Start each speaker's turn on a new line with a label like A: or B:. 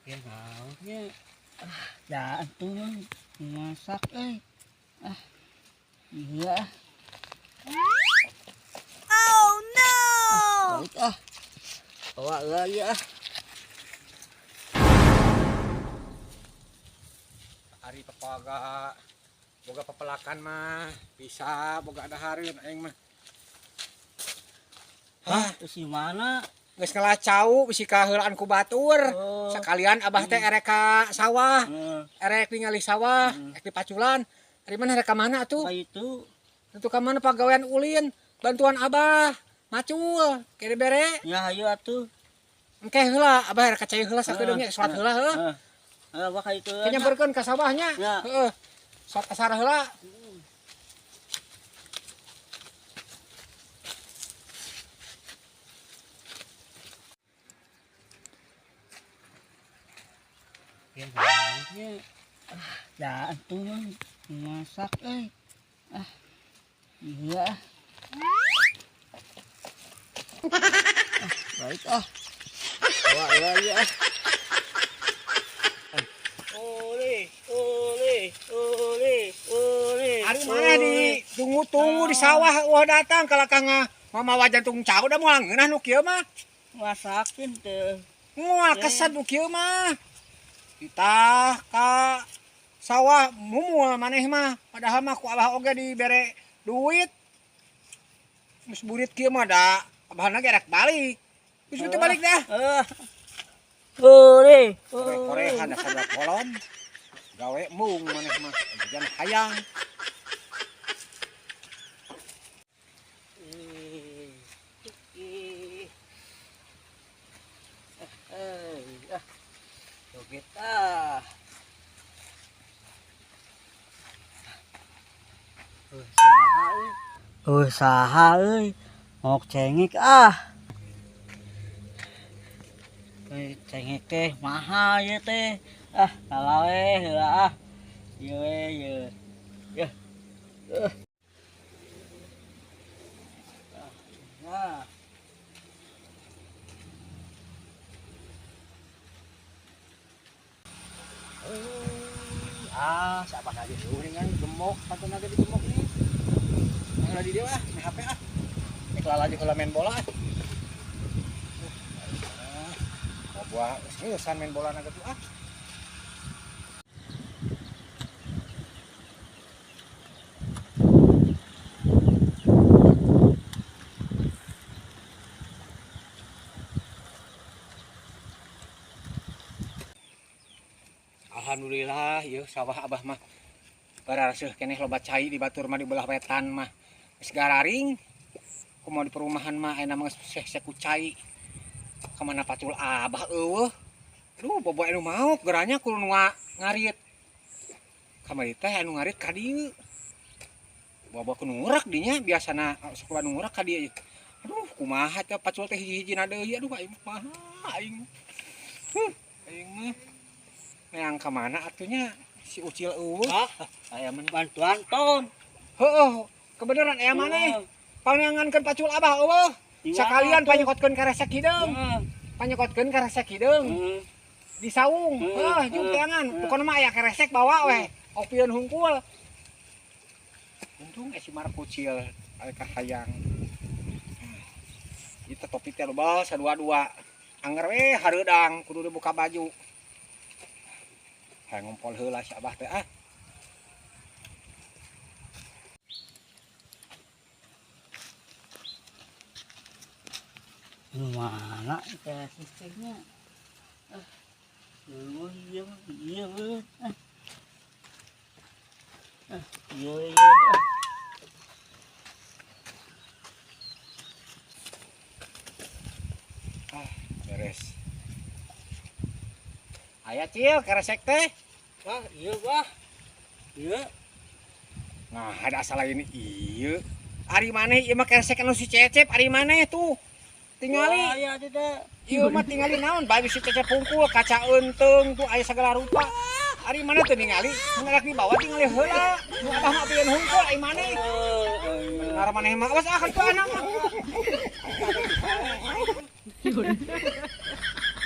A: Ya naonnya. Ah, ya atuh masak euy. Ah. Iya.
B: Oh no.
A: Ah, balik ah. Bawa lagi ah.
C: Ari papaga boga papelakan mah bisa boga ada hareun aing mah.
A: Hah, si mana?
C: Geus ngalacau bisi kaheulaan ku batur.
A: Oh.
C: Sekalian abah teh erek ka sawah, erek ningali sawah, erek dipaculan. Ari mana rek ka mana atuh?
A: Ka itu.
C: Tentu ka mana pagawean ulin, bantuan abah, macul, kene bere.
A: Ya hayu atuh.
C: Engke heula, abah erek ka cai heula sakedeung nya, salat heula heuh.
A: Heeh, abah ka itu.
C: Ke nyamperkeun ka sawahnya. Heeh. Salat asar heula.
A: Ya, naonnya. Ah, ya atuh masak euy. Ah. Iya. Ah, baik ah. Bawa lagi ah. Oleh, oleh, oleh, oleh.
C: Ari mana di tunggu-tunggu di sawah wah datang kalakang mamawa jantung cau da moal ngeunah nu kieu mah.
A: Masakin teh.
C: Moal kesad nu kieu mah. Ditah ka sawah mumul maneh mah, padahal mah ku abah oge dibere duit. Geus burit kieu mah da abahna ge rek balik. Geus teu balik dah.
A: Heeh. Oleh,
C: Kore-korehan da sabab kolom. Gawe mung maneh mah jajan hayang.
A: Joget ah. Saha euy. Saha euy. Ngok cengek ah. Euy cengek teh mahal ieu teh. Ah, kalah we heula ah. Ieu we ieu. Yeuh. Nah.
C: Ah, siapa lagi tuh dengan gemok, pantun lagi di gemok nih. Yang lagi dia ah, main HP ah. Ikhlas aja kalau main bola ah. Oh, buah seriusan main bola naga tuh ah. Alhamdulillah, yeuh sawah abah mah bararaseuh keneh loba cai di batur mah di belah wetan mah. Geus gararing. Kumaha di perumahan mah ayeuna mah geus seh-seh ku cai. Kamana pacul abah eueuh. Aduh, bobo anu maok geranya kudu nu ngarit. Kamari teh anu ngarit ka dieu. Bobo kudu ngurak dinya biasana sok loba nu ngurak ka dieu. Aduh, kumaha teh pacul teh hiji-hijina deui. Aduh, aing kumaha aing. Huh, aing mah. Yang kemana atunya si Ucil eueuh?
A: Ah,
C: aya mana?
A: Bantuan ton.
C: Heeh, kebenaran aya maneh. Pangangankeun pacul abah eueuh. Sakalian panyokotkeun karesek hideung. Panyokotkeun karesek hideung. Di saung. Heuh, jeung teangan. Pokona mah aya karesek bawa weh. Opieun hungkul. Untung si Mark Ucil aya kahayang. Ieu teh topi teh loba sadua-dua. Angger we hareudang kudu dibuka baju. Hayang ngumpul heula si abah teh ah.
A: Mana kareseknya? Ah, eueuh ieu mah, ieu eueuh. Ah. Ah, ieu ieu.
C: Ah, beres. Aya Cil karesek teh.
A: Wah, iya wah. Iya.
C: Nah, ada asal lain ieu. Ari maneh ieu mah karesek anu si Cecep, ari maneh tuh. Tingali.
A: Wah, aya teh.
C: Ieu mah tingali naon, bae si Cecep pungkul, kaca eunteung tuh aya segala rupa. Ari maneh teu ningali, mun rek dibawa tingali heula. Nu abah mah pieun hungkul ari maneh. Bener maneh mah awas ah ka anak mah.